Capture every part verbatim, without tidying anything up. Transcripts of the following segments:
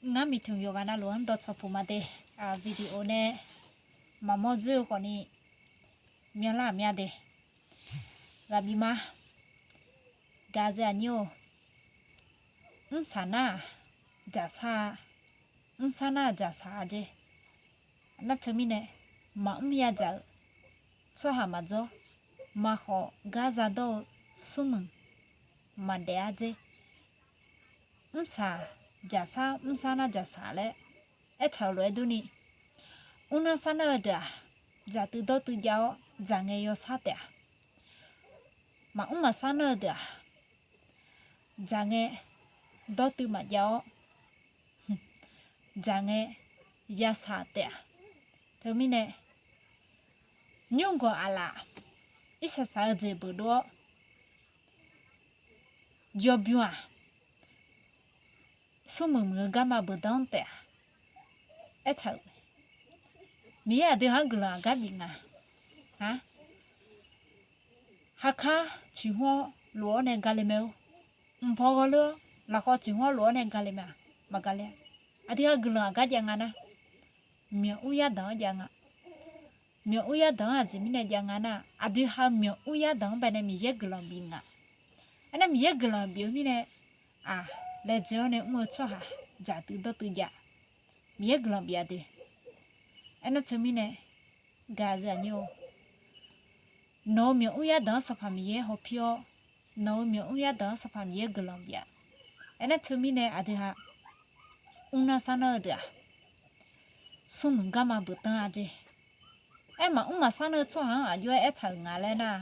Ngar miqtmq yawqghaq navluf-anr dawqtsawq puq ma de. Video nae maqmawr dzoer-eu khawfni myanrlar-aq mya de. Ghaqbif ma. Gaqzaq aqnyir-or, mrsaq nar-aq dzaqsar-a, mrsar nar-aq dzaqsaq-a jeq. Aernar teumirnae, maqmr yadzaq-eu tsawrhaq maqdzawr, maqkhawf gar zadawr-eu smrmuiq maqdaef-a dzer. Mrsaq dzaqsar, mrsar nar dzaqsaq laer aertaq-euq lof-aer durni, mrnar sar nar-eu deuq-aq, dzaqtuiv dawrtuiv jav-awr dzaqngae yawsar taef-a. Maqmr maqsar nar-eu deuq-aq, dzaqngae dawrtuiv maqjav-awr, dzaqngae yasaq taef-a. Teumirnae, nymrgawq aqlaf irsaq saq-eu jeq beuqdov-awr, yawbymr-aq, smrmuiq muiq-eu garma beuqdanr taef-a. Aertaq-euq, Miqyaer aqdui ha-anr guiqlanq aqgar bif nga. Aq, hakar ciqhmr-awr lof-awr nae gale mae-or, mqpaw ghawrleur-awr lafkhawf ciqhmr-awr lof-awr nae gale mae-aq, maqgale-a. Aqdui ha guiqlanq aqgar jav nga nar, myawq mr yar danq-anr jav nga. Myawq mr yar danq-anr aqjeq mirnae jav nga nar, aqdui ha-eu myawq mr yar danq-anr bae nae Miqyaer guiqlanq bif nga. Aernar Miqyaer guiqlanq bif-eu mirnae, aq, laejae-awr nae mr-eu tsawrhaq dzaqtuiv dawrtuiv jav, Miqyaer guiqlanq bif-a de. Aernar teumirnae, gaqzaq aqnyir-or, nawq-euq myawq mr yar danq-anr Sanqpaq Miqyaer hawpir-awr, nawq-euq myawq mr yar danq-anr Sanqpaq Miqyaer guiqlanq bif-a. Aernar teumirnae aqdui ha mrnar sar nar-eu deuq-aq, smrmuiq garma beuqdanr-a jeq. Aer, maqmr maqsar nar-eu tsawrhaq-anr aqjox-aer aertaq-euq nga laer nar,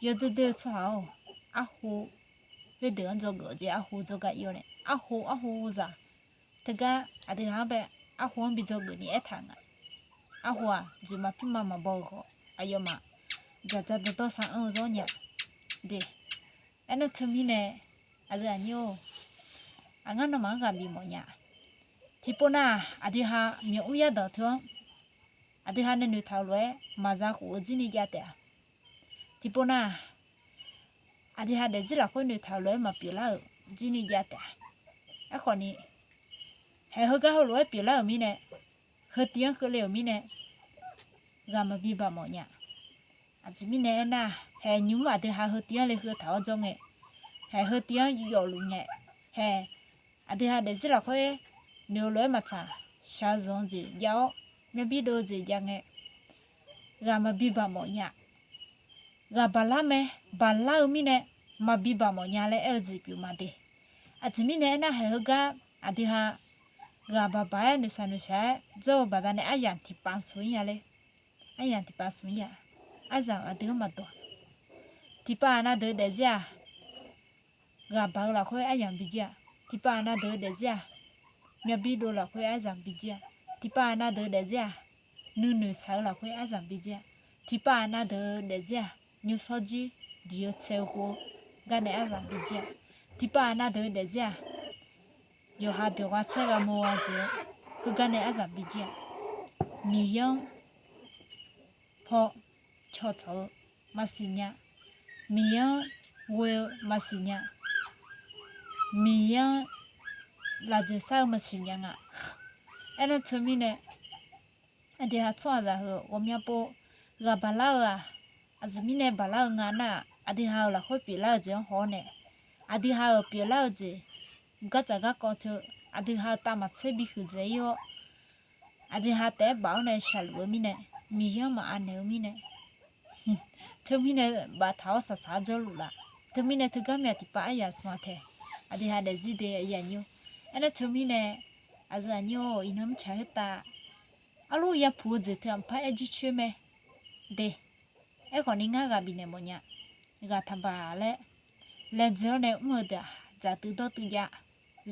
yawdoer doer-eu tsawrhaq-or, arho khoerdeuq-anr dzawgeuf-eu jeq arho dzawgar ir-awr nae, arho arho zaq teugar aqdui ha-anr bae arho-anr bi dzawgeuf ni aertaq nga. Arho-aq, dzoeqma pirma maqbaw-eu khawf aqyawfmaf dzaqdzaq dawrdawr sar anr-eu zawr nya de. Aernar teumirnae, aqdui aqnyir-or, aqngar nawmaf-anr ghaq bif mawf nya. Tiqpov nar-aq, aqdui ha myawq mr yar danq teu-anr aqdui ha nae noeqtaq-euq lof-aer maqza khof-eu jir ni jav taef-a. Tiqpov nar-aq, aqdui ha daefzir lafkhoer noeqtaq-euq lof-aer maqpyeuflar-euq jir ni jav taef-a. Aerkhawfni, haeq heugar heulof-aer pyeuflar-euq mirnae, heu tiv-anr keuvle-euq mirnae, ghaq maqbi baq mawf nya. Aqjeq mirnae aernar, haeq nymr aqdui ha heu tiv-anr le heu taq-awr jawr ngae, haeq heu tiv-anr yawfluf ngae, haeq aqdui ha daefzir lafkhoer noeq-eu lof-aer maqtsaq shaqzanq-eu jeq jav-awr, myavbir dov-eu jeq jav ngae, ghaq maqbi baq mawf nya. Ghaq baqlar mae, baqlar-eu mirnae maqbi baq mawf nya laer aer-eu jeq pyeuf ma de. Aqjeq mirnae aernar, haeq heugar aqdui ha ghaq baq baq-aer noeqshaq noeqshaq-aer jawr-eu baqdanae aryamq tiqpav smq-ir nya ler. Aryamq tiqpav smq-ir-aq, aryamq aqdui-anr maqdawq. Tiqpav aqnav deuq-eu daefzir-aq, ghaq baq-eu lafkhoer aryamq bijir-aq, tiqpav aqnav deuq-eu daefzir-aq, myavbir dov lafkhoer aryamq bijir-aq, tiqpav aqnav deuq-eu daefzir-aq, nuinoeq shaq-eu lafkhoer aryamq bijir-aq, tiqpav aqnav deuq-eu daefzir-aq, nymrshawr jir diq-eu tsaev-eu khof-eu garnae aryamq bijir-aq, tiqpav aqnav deuq-eu daefzir-aq, yawqha byawq gha tsaer gha mawr gha dzaeq-eu heugar nae aryamq bijir-aq, Miqyaer-anr paw cawqcawq-eu maqsiq nya. Miqyaer-anr ghoe-eu maqsiq nya. Miqyaer-anr lafjeuq sar-eu maqsiq nya nga. Aernar teumirnae, aqdui ha tsawrhaqzaq heu ghawqmya pov ghaq baqlar-eu-aq, aqjeq mirnae baqlar-eu nga nar-aq, aqdui ha-euq lafkhoer pyeuflar-eu jeq-anr haw-awr nae, aqdui ha-euq pyeuflar-eu jeq gardzaq garkawv teu, aqdui ha-euq tavmaqtser bihuiq dzaeq-ir-awr, aqdui ha taef-aer baf-awr nae shaqluf-eu mirnae, Miqyaer-anr maqanaeq-eu mirnae, teumirnae baftaq-awr saqsaq-awr jawrluf laf. Teumirnae teugar myaq tiqpav aryamq smq-a tae, aqdui ha daefzir de aqyuif aqnyir-or. Aernar teumirnae, aqyuif aqnyir-or, iqnan mirtsaq khoertav arluf yapuq-eu jeq teu aqpar aer jircoer mae de. Aerkhawfni ngar ghaq bifnaeq mawfnya. Ghaq taqbaq laer, laejae-awr nae mr-eu deuq-aq, dzaqtuiv dawrtuiv jav.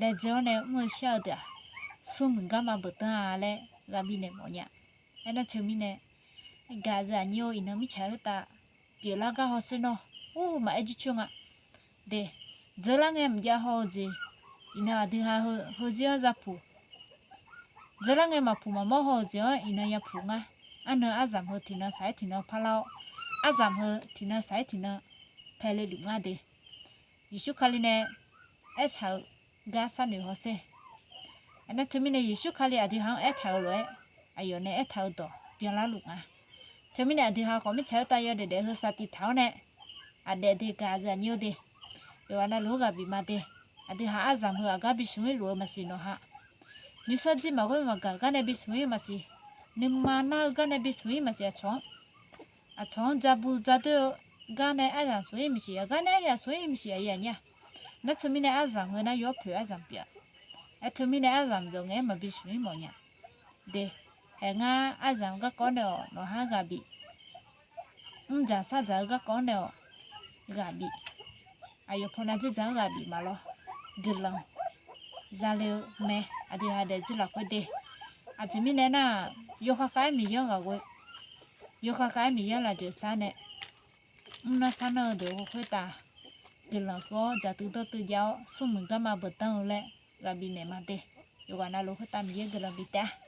Laejae-awr nae mr-eu shar-eu deuq-aq, smrmuiq garma beuqdanr-a laer ghaq bifnaeq mawfnya. Aernar teumirnae, gaqzaq aqnyir-or, iqnan mirtsaq khoertav pyeuflar gar hawsher nawr, ur, maqaer jircoer nga. De, dzeurlar ngae maqjav haw-eu jeq, iqnan aqdui ha heuzir-anr za puq. Dzeurlar ngae maqpuq maqmawr haw-eu jeq-anr iqnan ya puq ngar. Arnan aryamq heu tiqnan saq-aer tiqnan parlar-awr, aryamq heu tiqnan saq-aer tiqnan paele luf ngar de. Yeqsur Kali nae aertaq-eu gar sharnoeq hawsher. Aernar teumirnae Yeqsur Kali aqdui ha-anr aertaq-eu lof-aer, aqyawf nae aertaq-eu dawq byanlar luf nga. Teumirnae aqdui ha khawf mirtsaq-eu tav yawdaef daef-eu heu saftif taq-awr nae, aqdaef de gaq-eu zaqnyir-eu de, yawqghaq navluf-anr ghaq bif ma de. Aqdui ha aryamq heu aqgar bishmq-ir luf-eu maqsiq nawq ha. Nymrsanr jir maqghoer maqgaq gar nae bishmq-ir maqsiq. Nuima nar-eu gar nae bishmq-ir maqsiq aqcawq-anr. Aqcawq-anr ja bu ja doer-eu gar nae aryamq smq-ir maqsiq, aqgar nae aryamq smq-ir maqsiq aqyuif aqnyir-aq. Nar teumirnae aryamq heu nar yawr poeq aryamq pyeuf-a. Aer teumirnae aryamq dawq ngae-aer maqbi smq-ir mawf nya. De, haeq ngar aryamq garkawv nae-awq nawq ha-anr ghaq bif. Mrdzaq sardzaq-eu garkawv-anr nae-awq ghaq bif. Aqyawf pawnav dzerdzaq-anr ghaq bif maqlawr. Guiqlanq zale-eu mae. Aqdui ha daefzir lafkhoer de. Aqjeq mirnae nar-aq, yawkhav khav-aer Miqyaer-anr ghaq ghoe, yawkhav khav-aer Miqyaer-anr lafjeuq sar nae, mrnar sar nar-eu deuq-eu khoertav guiqlanq keuv-awr dzaqtuiv dawrtuiv jav-awr smrmuiq garma beuqdanr-eu laer ghaq bifnaeq ma de. Yawqghaq navluf khoertav Miqyaer guiqlanq bif taef-a.